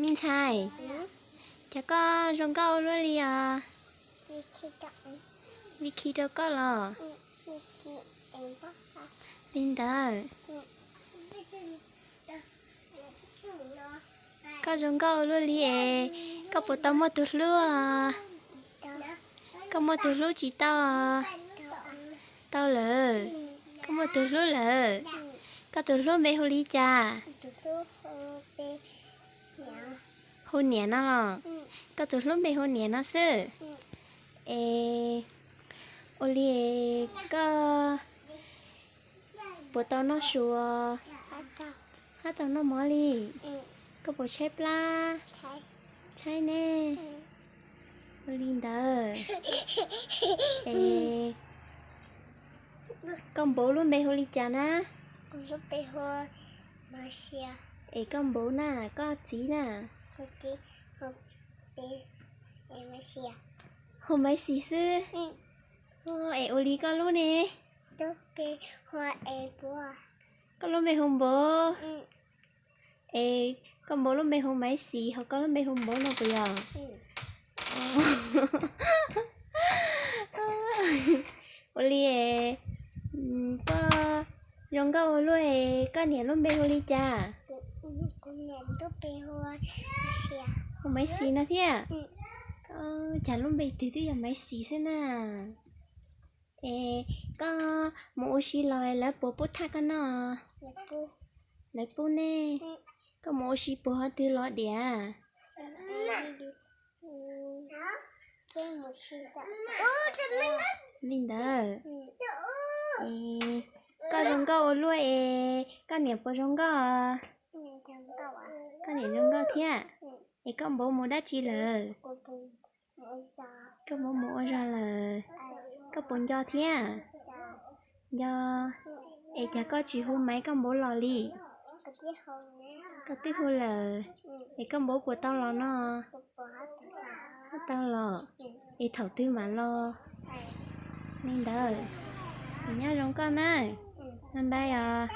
Me ntxhais, cas koj zoo nkauj ua luaj li os? Vim khi rau koj los? Li ntawd. Koj zoo nkauj ua luaj li es koj puas tau muaj tus hlub? Koj muaj tus hlub tsis tau? Tau lawm. Koj muaj tus hlub lawm. Koj tus hlub npe hu li cas? Hu Niam no los? Koj tus hlub npe hu Niam no xwb. Es ua li koj puas tau noj su? Hab tau noj mov li? Koj puas tshaib plab? Tshaib ne. Ua li ntawd. Es koj npawg lub npe hu li cas na? Es koj npawg na, koj txiv na? Hu Maiv Xis xwb. Es ua li koj lub ne? Koj lub npe hu Npawg. Es koj npawg lub npe hu Maiv Xis, ho koj lub npe hu Npawg no puas yog? Ua li, koj zoo nkauj ua luaj es koj niam lub npe hu li cas? Hu Maiv Xis no thiab? Cas lub npe twg twb yog Maiv Xis xwb na. Es koj mus ua si los lawv puas pub thaj koj noj? Lawv pub ne. Koj mus ua si puas ho twg los diam? Li ntawd. Koj zoo nkauj ua luaj es koj niam puas zoo nkauj? Koj niam zoo nkauj thiab. Es koj npawg mus dab tsi lawm? Koj npawg mus ua zog lawm. Koj puas nco thiab? Nco. Es cas koj tsis hu Maiv koj npawg los li? Koj twb hu lawm. Es koj npawg puas tau los no? Tau los. Es thaum twg mam los? Li ntawd. Nyob zoo koj na. Bye bye os.